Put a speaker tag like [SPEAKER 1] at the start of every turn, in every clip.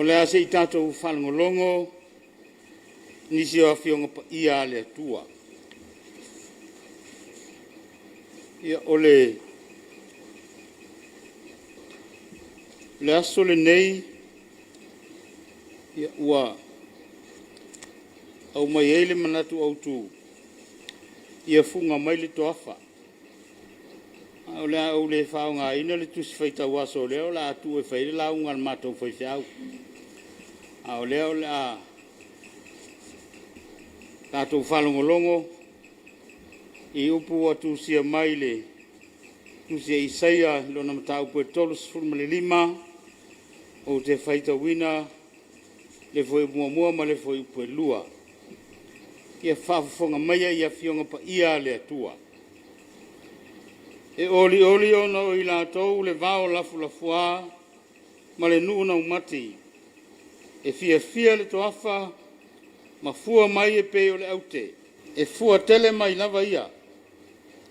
[SPEAKER 1] O le a se i tatou faalogologo nisi o Afioga Paia a le Atua. Ia, o le aso lenei ua aumai ai le manatu autu, ia fuga mai le toafa. Ae o le a ou le faaaogaina le tusi faitau aso o lea o le a tuu e fai ai le lauga a le matou faifeau. A o lea o le a tatou faalogologo i upu ua tusia mai le tusi a Isaia i lona mataupu e 35, ou te faitauina le fuaiupu 1 ma le fuaiupu 2. Ia faafofoga maia i Afioga Paia a le Atua. E olioli ona o i latou le vao lafulafoa ma le nuu naumati, e fiafia le toafa ma fua mai e pei o le aute, e fua tele mai lava ia,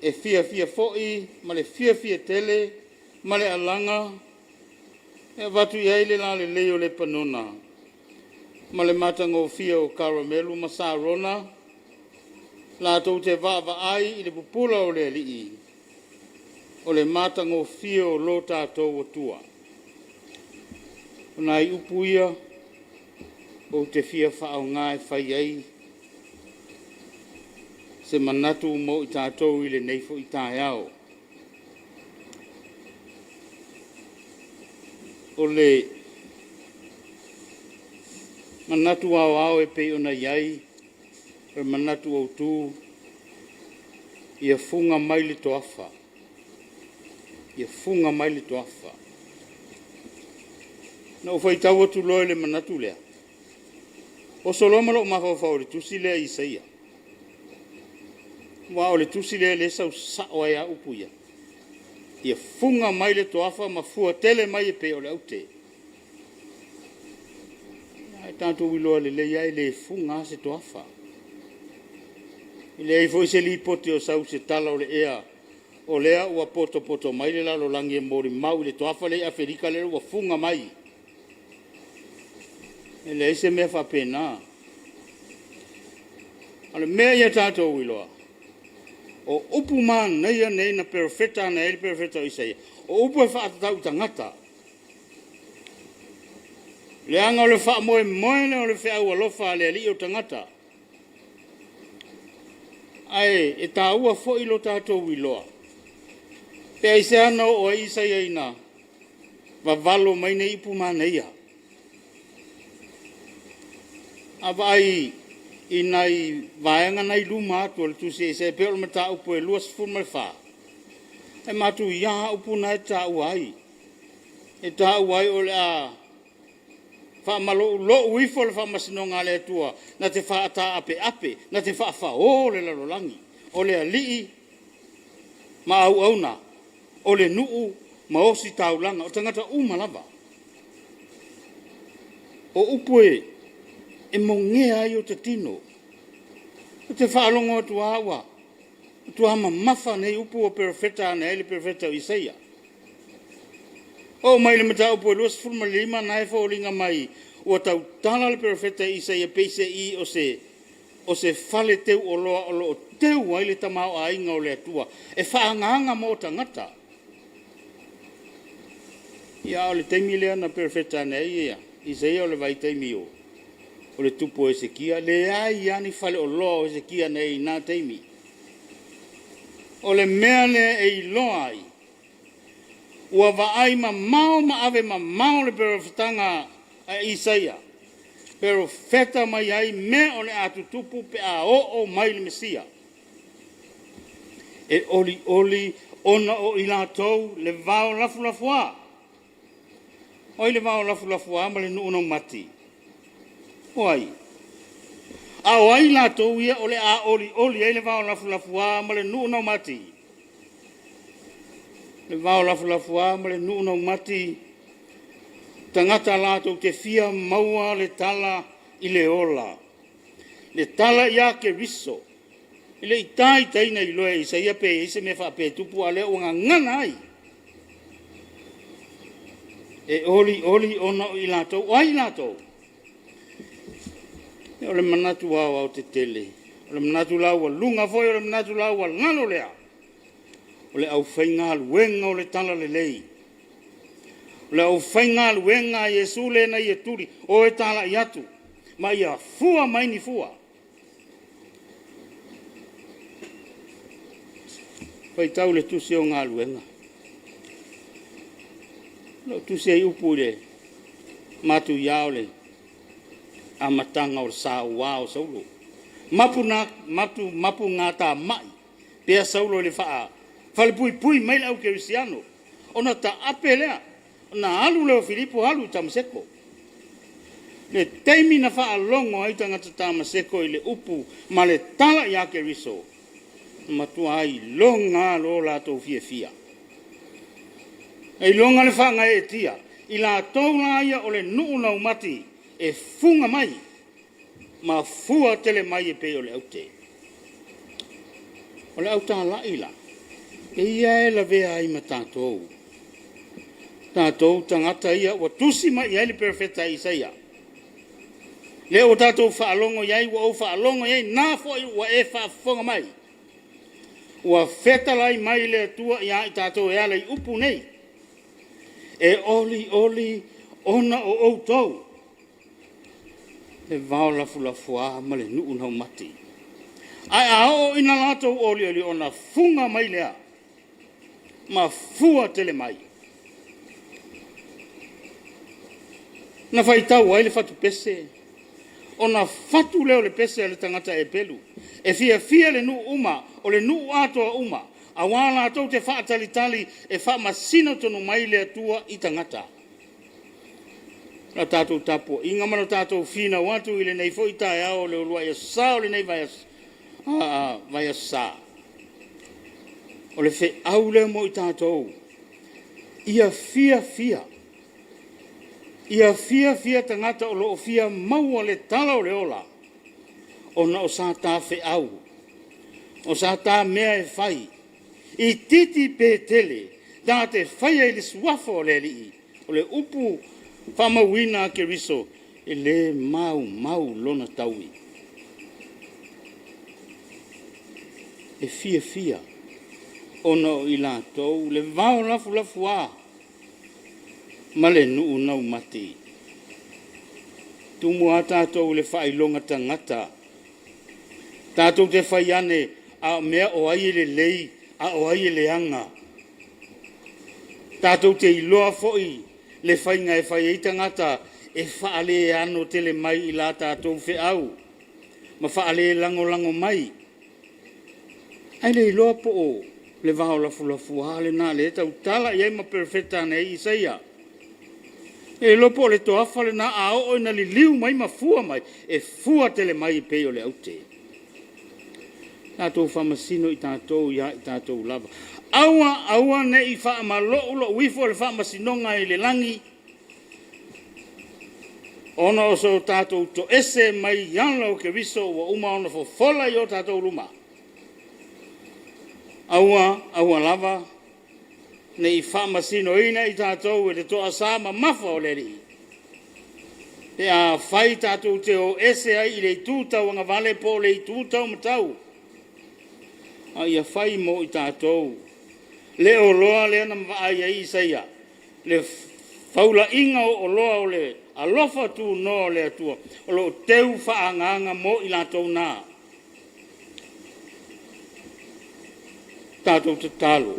[SPEAKER 1] e fiafia foi ma le fiafia tele ma le alaga, e avatu i ai le lalelei o Lepanona ma le matagofie o Karamelu ma Sarona, latou te vaavaai i le pupula o le Alii, o le matagofie o lo tatou Atua. O nai upu ia ou te fia faaaoga e fai ai se manatu mo i tatou i lenei foi taeao. O le manatu aoao e pei ona i ai o le manatu autu, ia fuga mai le toafa, ia fuga mai le toafa. Na ou faitau atu loa i le manatu lea, oso loa ma lou mafaufau i le tusi lea a Isaia, aua o le tusi lea o lea e sau sao ai lava upu ia, ia fuga mai le toafa ma fua tele mai e pei o le aute. Ae tatou iloa lelei lava e le fuga lava se toafa. E leai foi se lipoti o sau i se tala o le ea o lea ua potopoto mai le lalolagi e molimau i le toafa lea e i Afelika lea ua fuga mai. E leai se mea faapena. O le mea ia tatou iloa, o upu manaia nei na perofeta ane ai le perofeta o Isaia, o upu e faatatau i tagata, leaga o le faamoemoe lea o le feau alofa a le Alii o tagata. Ae e taua foi lo tatou iloa, pe aisea na oo ai Isaia ina vavalo mai nei upu manaia. A vaai i nai vaega na i luma atu o le tusi a Isaia e pei o le mataupu e 24, e matuia lava upu na e taua ai. E taua ai o le a faamaloulou ifo le faamasinoga a le Atua na te faataapeape, na te faafao le lalolagi. O le alii ma auauna, o le nuu ma ositaulaga, o tagata uma lava. O upu e mogea ai o ta tino. Ou te faalogo atu lava ua matua mamafa nei upu ua perofeta ane ai le perofeta o Isaia. Oo mai i le mataupu e 25 na e foliga mai ua tautala le perofeta Isaia peiseai o se fale teu oloa o lo o teu ai le tamaoaiga o le Atua e faaagaaga mo tagata. Ia a o le taimi lea na perofeta ane ai ia Isaia o le vaitaimi o le tupu o Hesekia, leai lava ni faleoloa o Hesekia na i ai i na taimi. O le mea lea e iloa ai, ua vaai mamao ma ave mamao le perofetaga a Isaia, perofeta mai ai mea o le a tutupu pe a oo mai le Mesia. E olioli ona o i latou le vao lafulafoa. O ai le vao lafulafoa ma le nuu naumati? O ai? A o ai latou ia o le a olioli ai le vao lafulafoa ma le nuu naumati? Le vao lafulafoa ma le nuu naumati, tagata latou te fia maua le tala i le ola, le tala ia Keriso. E le i taitaiina iloa e Isaia pe i ai se mea faapea e tupu, a o lea ua gagana ai. E olioli ona o i latou. O ai i latou? O le manatu aoaotetele, o le manatu laualuga foi, o le manatu laualalo lea, o le aufaigaluega o le talalelei, o le aufaigaluega a Iesu lea na ia tuli, o e talai atu ma ia fua mai ni fua. Faitau le tusi o galuega. O lo o tusi ai upu i le matuia o le amataga o le saua o Saulo. Mapu, na, matu, mapugatamai pea Saulo i le faalepuipui mai le au kerisiano. Ona taape lea, ona alu lea o Filipo alu i Tamaseko. Le taimi na faalogo ai tagata Tamaseko i le upu ma le tala ia Keriso, na matua iloga lava lo latou fiafia. Na iloga le faagaeetia i latou la ia o le nuu na umati e fuga mai ma fua tele mai e pei o le aute. O le autalai la, e ia e lavea ai ma tatou, tatou tagata ia ua tusi mai i ai le perofeta Isaia, lea ua tatou faalogo i ai, ua ou faalogo i ai, na foi ua e faafofoga mai, ua fetalai mai le Atua ia i tatou e ala i upu nei, e olioli ona o outou le vao lafulafoa ma le nuu laumati. Ae a oo ina latou olioli, ona fuga mai lea ma fua tele mai. Na faitau ai le fatupese, ona fatu lea o le pese a le tagata pelu. E fiafia le nuu uma, o le nuu atoa uma, aua latou te faatalitali e faamasino tonu mai le Atua i tagata. La tatou tapuaiga ma le tatou finau atu i lenei foi taeao o le uluai aso sa o lenei vaiaso sa, o le feau lea mo i tatou, ia fiafia, ia fiafia tagata o lo o fia maua le tala o le ola, ona o sa ta feau, o sa ta mea e fai, itiiti pe tele, ta te faia i le suafa o le Alii. O le upu faamauina a Keriso, e le maumau lona taui. E fiafia ona o i latou le vao lafulafoa ma le nuu naumati. Tumu a tatou i le faailoga tagata, tatou te fai ane a o mea o ai e lelei a o ai e leaga. Tatou te iloa foi le faiga e fai ai tagata e faaleano tele mai i la tatou feau ma faalelagolago mai, ae le iloa po o le vao lafulafoa lena lea e tautala i ai ma perofeta ane ai Isaia. E le iloa po o le toafa lena a oo ina liliu mai ma fua mai, e fua tele mai e pei o le aute. Tatou faamasino i tatou ia i tatou lava. Aua aua ne i faamaloulou ifo le faamasinoga i le lagi ona o so tatou toese mai i ala o Keriso ua uma ona fofola i o tatou luma. Aua aua lava ne i faamasinoina i tatou e le toasa mamafa o le Alii, pe afai tatou te o ese ai i le itu tauagavale po o le itu taumatau, a ia fai mo i tatou le oloa lea na vaai ai Isaia, le faulaiga o oloa o le alofa tunoa o le Atua, o lo o teu faaagaaga mo i latou na. Tatou tatalo.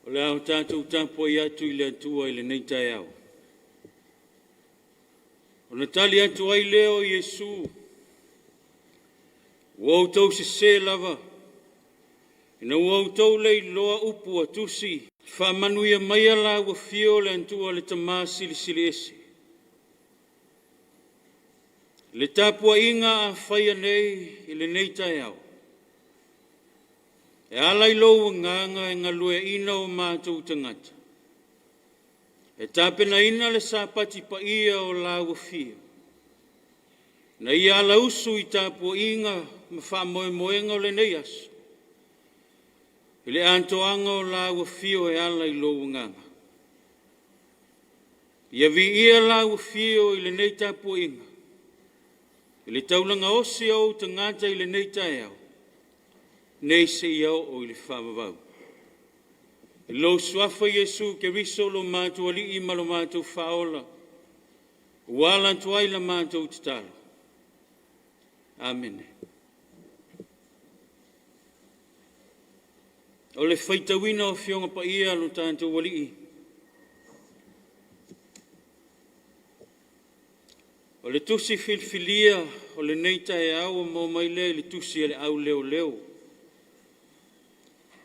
[SPEAKER 2] O le a tatou tapuai atu i le Atua i lenei taeao, ona tali atu ai lea o Iesu, ua outou sese lava, ina ua outou le iloa upu a tusi, faamanuia maia la ua fio le Atua le Tama Silisili Ese. Le tapuaiga a faia nei i lenei taeao, e ala i lou agaga e galueaiina o matou tagata, e tapenaina le sapati paia o lau afio, na ia alausu i tapuaiga ma faamoemoega o lenei aso, i le atoaga o lau afio e ala i lou agaga. Ia viia lau afio i lenei tapuaiga, i le taulaga osi o ou tagata i lenei taeao, nei seia oo i le faavavau. I lou suafa Iesu Keriso lo matou Alii ma lo matou Faaola, ua ala atu ai la matou tatalo. Amene. O le faitauina o Afioga Paia a lo tatou Alii, o le tusi filifilia o lenei taeao ua maua mai lea i le tusi a le au leoleo.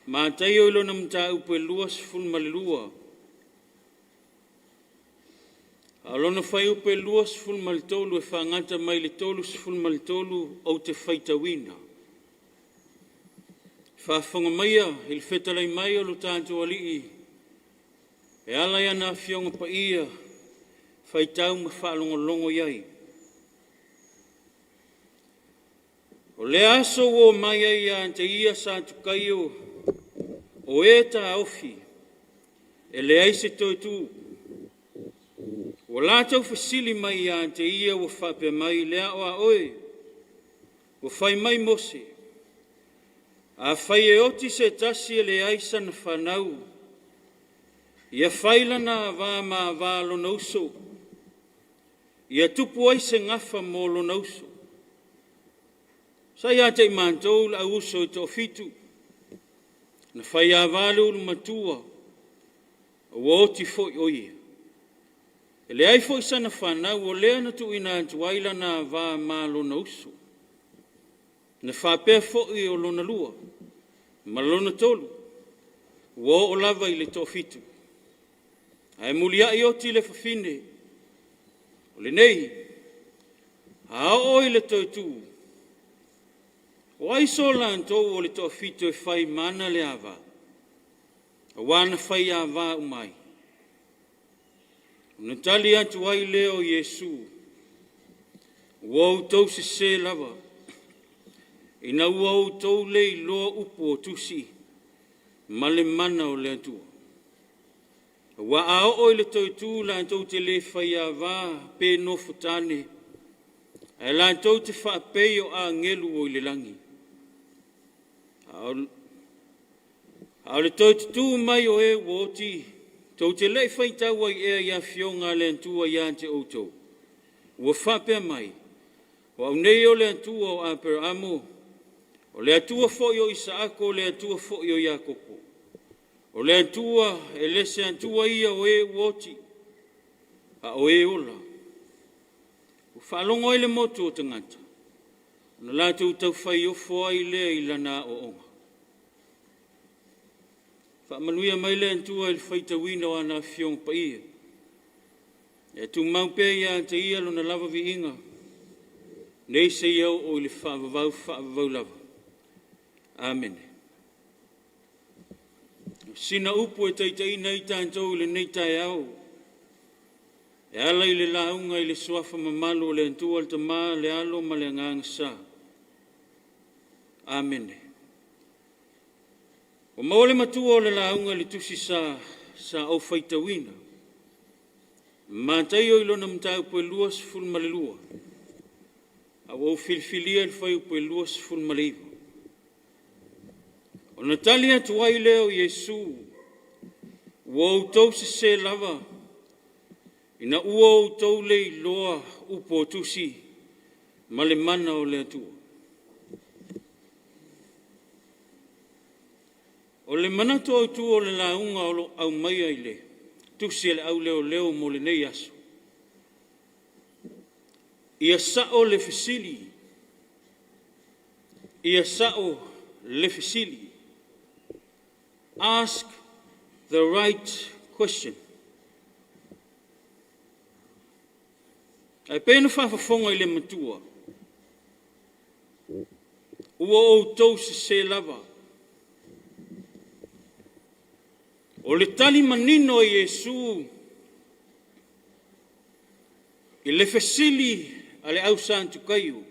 [SPEAKER 2] Mataio i lona mataupu e 22, a o lona fuaiupu e 23 e faagata mai le 33 ou te faitauina. Faafofoga maia i le fetalai mai o lo tatou Alii e ala i ana Afioga Paia, faitau ma faalogologo i ai. O lea aso ua omai ai ia te ia Satukaio o e taofi e leai se toe tu. Ua latou fesili mai ia te ia ua faapea mai, le a a oe, ua fai mai Mose, afai e oti se tasi e leai sana fanau, ia fai lana ava ma ava a lona uso, ia tupu ai se gafa mo lona uso. Sa ia te i matou le au uso e toafitu, na faiava le ulu matua, ua oti foi o ia. E leai foi sana fanau, o lea na tuuina atu ai lana ava ma lona uso. Na faapea foi o lona lua, ma lona tolu, ua oo lava i le toafitu. Ae muliai oti le fafine, o lenei, a oo i le toetū, o ai so latou o le toafitu e fai ma ana le ava? Aua na faiava uma ai. Ona tali atu ai lea o Iesu, ua outou sese lava, ina ua outou le iloa upu o tusi ma le mana o le Atua. Aua a oo i le toe tu latou te le faiava pe nofotane, ae latou te faapei o agelu o i le lagi. A o le toe tutū mai o e ua oti, tou te le i faitau ai ea i afioga a le Atua ia te outou, ua faapea mai, O au nei o le Atua o Aperaamo, o le Atua foi o Isaako, o le Atua foi o Iakopo. O le Atua, e le se Atua ia o e ua oti, a o e ola. Ua faalogo ai le motu o tagata, ona latou taufailofo ai lea i lana aoaoga. Faamanuia mai le Atua i le faitauina o ana Afioga Paia. Ia tumau pea ia te Ia lona lava viiga, nei seia oo i le faavavau, faavavau lava. Amene. O sina upu e taitaiina ai tatou i lenei taeao, e ala i le lauga i le suafa mamalu o le Atua le Tama, le Alo ma le Agaga Sa. Amene. Ua maua le matua o le lauga i le tusi sa sa ou faitauina. Mataio i lona mataupu e 22, a ua ou filifilia le fuaiupu e 29. Ona tali atu ai lea o Iesu, ua outou sese lava, ina ua outou le iloa upu o tusi ma le mana o le Atua. O le manatu autu o le lauga o lo o aumaia i le tusi a le au leoleo mo lenei aso, ia sao le fesili, ia sao le fesili. Ask the right question. Ae pei ona faafofoga i le matua, ua outou sese lava. O le tali manino a Iesu i le fesili a le au Satukaio,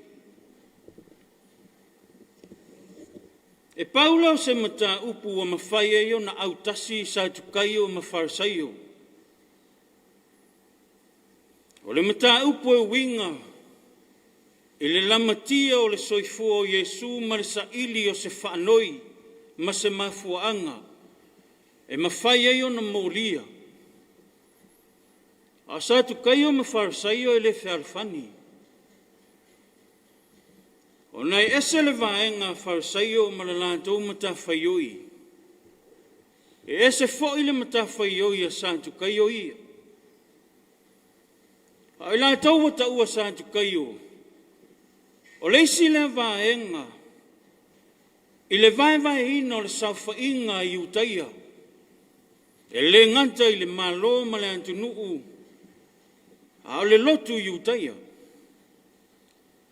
[SPEAKER 2] e pau lea o se mataupu ua mafai ai ona autasi Satukaio ma Farisaio. O le mataupu e uiga i le lamatia o le soifua o Iesu ma le saili o se faanoi ma se mafuaaga e mafai ai ona molia. A o Satukaio ma Farisaio e le fealofani, ona e ese le vaega a Farisaio ma le latou matafaioi, e ese foi le matafaioi a Satukaio ia. A o i latou ua taua Satukaio, o le isi lea vaega i le vaevaeina o le saofaiga a Iutaia, e le gata i le Malo ma le atunuu, a o le lotu Iutaia.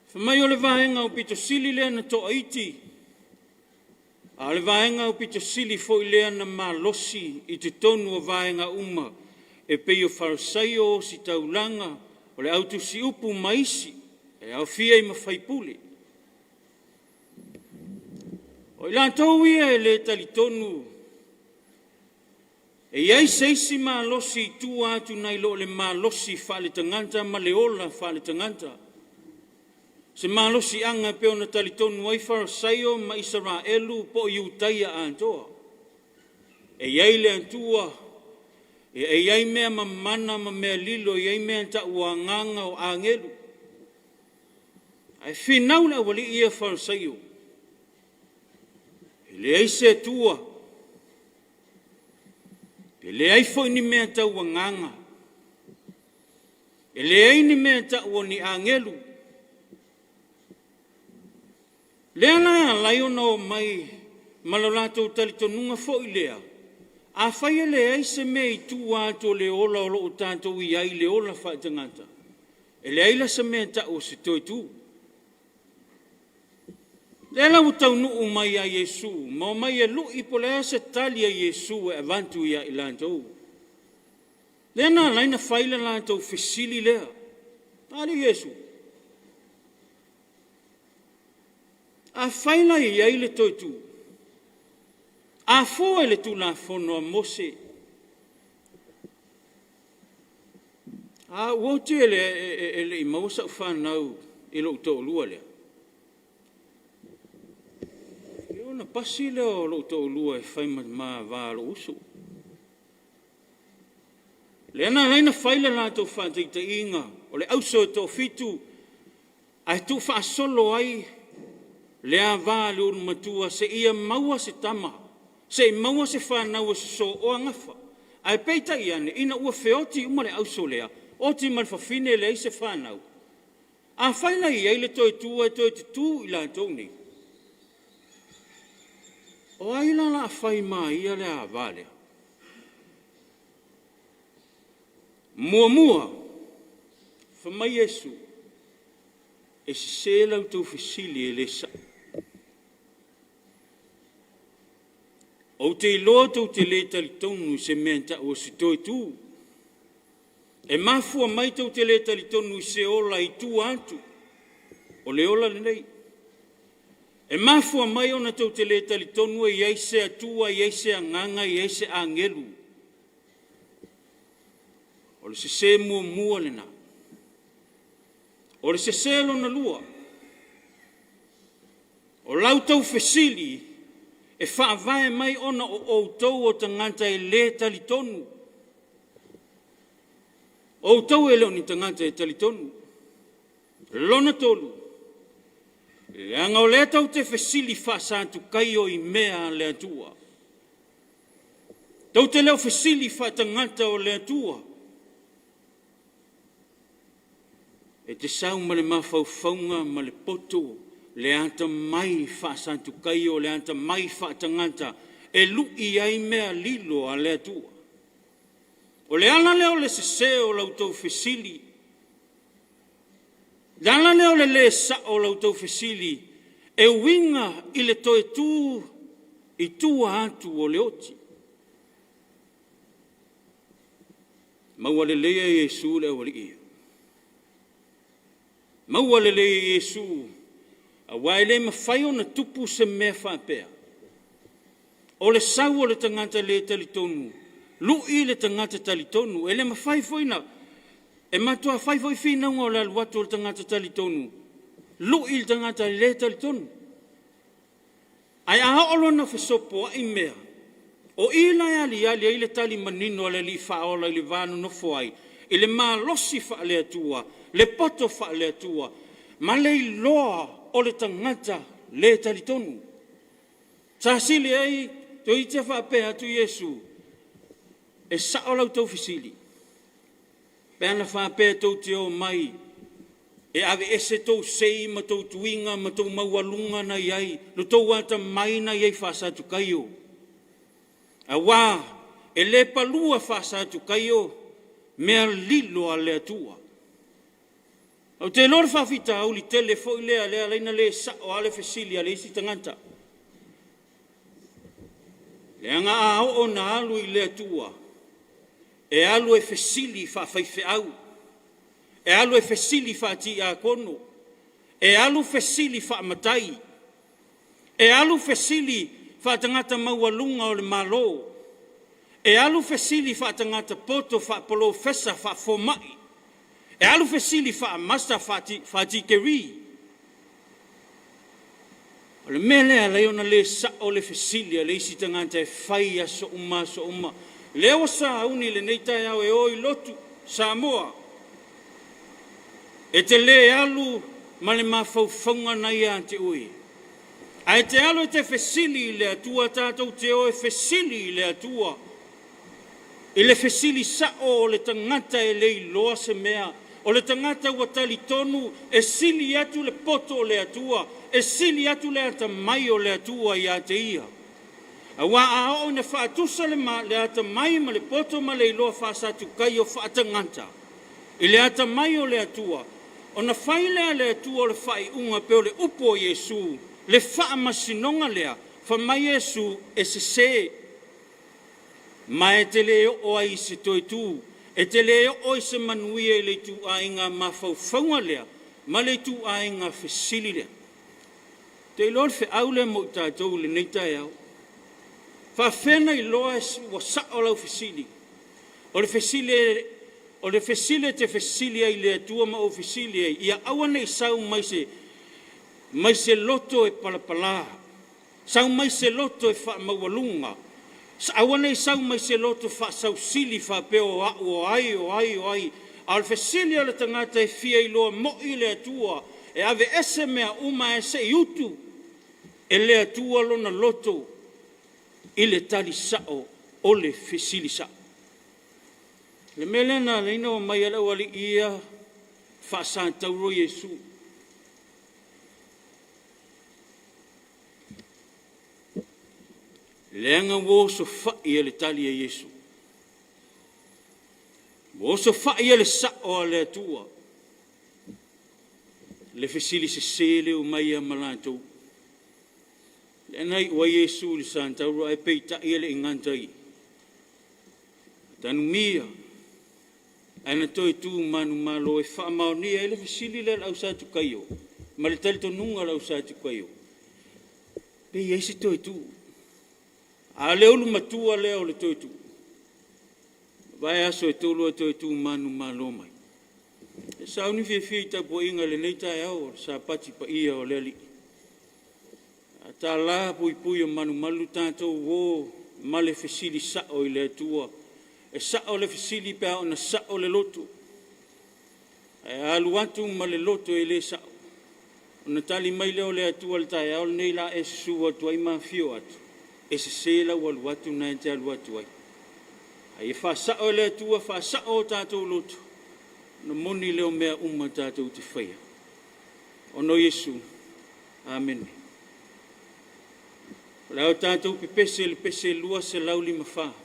[SPEAKER 2] Fai mai o le vaega aupito sili lea na toaiti, a o le vaega aupito sili foi lea na malosi i totonu o vaega uma e pei o Farisaio, Ositaulaga, o le autusiupu ma isi, e aofia ai ma faipule. O i latou ia e le talitonu e i ai se isi malosi i tua atu nai lo le malosi faaletagata ma le ola faaletagata. Se malosiaga e pei ona talitonu ai Farisaio ma Isaraelu po o Iutaia atoa. E i ai le Atua, e i ai mea mamana ma mea lilo, e i ai mea tau o agaga o agelu. Ae finau le aualii ia Farisaio, e leai se Atua, e leai foi ni mea tau agaga, e leai ni mea tau o ni agelu. Lea la e ala ai ona omai ma lo latou talitonuga foi lea, afai e leai se mea i tua atu o le ola o lo o tatou i ai, le ola faatagata, e leai la se mea e tau o se toe tu. O lea la ua taunuu mai ia Iesu ma omai e lui po o le a se tali a Iesu e avatu ia i latou. Lea na ala ai ona fai le latou fesili lea. A alii Iesu, afai la e i ai le toe tu, a fua i le Tulafono a Mose, a ua oti e le i maua sau fanau i lou toalua lea, ia ona pasi lea o lou toalua e fai ma va a lou uso. Lea na ala ai ona fai le latou faataitaiga, o le auso e toafitu ae tuufaasolo ai le ava a le ulumatua seia maua se tama, seia maua se fanau e sosooa gafa. Ae peitai ane, ina ua feoti uma le auso lea, oti ma le fafine e leai se fanau. Afai la e i ai le toe tu ae toe tutu i latou nei, o ai la o le a fai ma ia le ava lea? Muamua, fai mai Iesu, e sese la outou fesili e le sao. Ou te iloa tou te le talitonu i se mea e tau o se toe tu. E mafua mai tou te le talitonu i se ola i tua atu o le ola lenei. E mafua mai ona tou te le talitonu e i ai se Atua, e i ai se agaga, e i ai se agelu. O le sese muamua lena. O le sese lona lua, o la outou fesili e faavae mai ona o outou o tagata e le talitonu. O outou e le o ni tagata e talitonu. Lona tolu, leaga o lea tou te fesili faa-Satukaio i mea a le Atua. Tou te le o fesili faatagata o le Atua. E te sau ma le mafaufauga ma le poto, le atamai faa-Satukaio, le atamai faatagata e lui ai mea lilo a le Atua. O le ala lea o le sese o la outou fesili. Le ala lea o le lē sa'o o la outou fesili e uiga i le toe tu i tua atu o le oti. Maua lelei e Iesu le aualii ia. Maua lelei e Iesu, aua e le mafai ona tupu se mea faapea. O le sau o le tagata le talitonu, lu'i le tagata talitonu. E le mafai foi na e matua fai foi finauga o le alu atu o le tagata talitonu, lu'i le tagata le talitonu. Ae a oo loa ina fesopoai mea, o i la e aliali ai le tali manino a le Alii Faaola i le va nonofo ai, i le malosi faale-Atua, le poto faale-Atua, ma le iloa o le tagata le talitonu. Sa sili ai, toeitiiti lava faapea atu Iesu, e sao la outou fesili, pe ana faapea tou te omai e aveese tou sei ma tou tuiga ma tou maualuga na i ai, lo outou atamai na i ai faa-Satukaio. Aua e le palua faa-Satukaio mea lilo a le Atua. Ou te iloa o le faafitauli tele foi lea e ala ai ona le sao lava le fesili a le isi tagata. Leaga a oo ina alu i le Atua, e alu e fesili faafaifeau, e alu e fesili faatiakono, e alu fesili faamatai, e alu fesili faatagata maualuga o le Malo, e alu fesili faatagata poto, faapolofesa, faafomai, e alu fesili faa-Masta, faa-tikeri. O le mea lea e ala ai ona le sao le fesili a le isi tagata e fai i aso uma aso uma. Lea ua sauni i lenei taeao e o i lotu Samoa, e te le alu ma le mafaufauga na ia te oe, ae te alu e te fesili i le Atua, tatou te o e fesili i le Atua i le fesili sao o le tagata e le iloa se mea, o le tagata ua talitonu e sili atu le poto o le Atua, e sili atu le atamai o le Atua ia te ia. Aua a oo ina faatusa le, le atamai ma le poto ma le iloa faa-Satukaio faatagata i le atamai o le Atua, ona fai lea a le Atua o le faaiuga pei o le upu o Iesu, le faamasinoga lea, fai mai Iesu, e sese, ma e te le oo ai i se toe tu, e te le oo i se manuia i le ituaiga mafaufauga lea ma le ituaiga fesili lea. Ou te iloa o le feau lea mo i tatou i lenei taeao. Faafefea ona iloa ua sao lau fesili? O le fesili, o le fesili e te fesili ai i le Atua ma ou fesili ai, ia aua ne i sau mai se, mai se loto e palapala, sau mai se loto e faamaualuga, aua ne i sau mai se loto faasausili faapea o au o ai, o ai, o ai. A o le fesili a le tagata e fia iloa moi le Atua, e aveese mea uma ae se i utu e le Atua lona loto i le tali sao o le fesili sao. O le mea lea na ala ai ona omai le aualii ia faasatauro Iesu. Leaga ua osofai e le tali a Iesu. Ua osofai e le sao a le Atua le fesili sese lea e omai ai ma latou. Lea na iu ai Iesu i le satauro ae peitai e le i gata i i. Tanumia, ae na toe tu manumalo e faamaonia ai le fesili lea a le au Satukaio ma le talitonuga o le au Satukaio, pe i ai se toe tu. A o le ulu matua lea o le toe tu, vaiaso e tolu e toe tu manumalo mai. E sauni fiafia i tapuaiga i lenei taeao o le Sapati paia o le Alii. A tala puipui o malumalu tatou o ma le fesili sao i le Atua. E sao le fesili pe a ona sao le loto. Ae a alu atu ma le loto e le sao, ona tali mai lea o le Atua i le taeao lenei la e susu atu ai ma afio atu, e sese lau alu atu na e te alu atu ai. A ia faasao e le Atua, faasao o tatou loto, ona moni lea o mea uma tatou te faia. Ona o Iesu. Amene. O le a tatou pepese i le pese 254.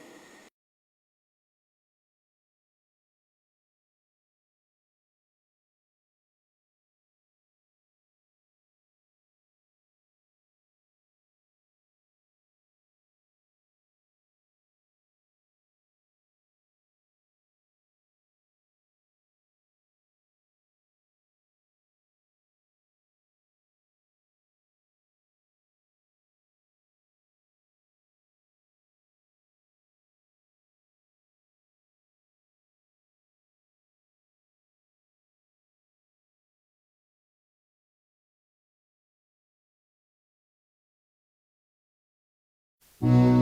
[SPEAKER 1] Amen.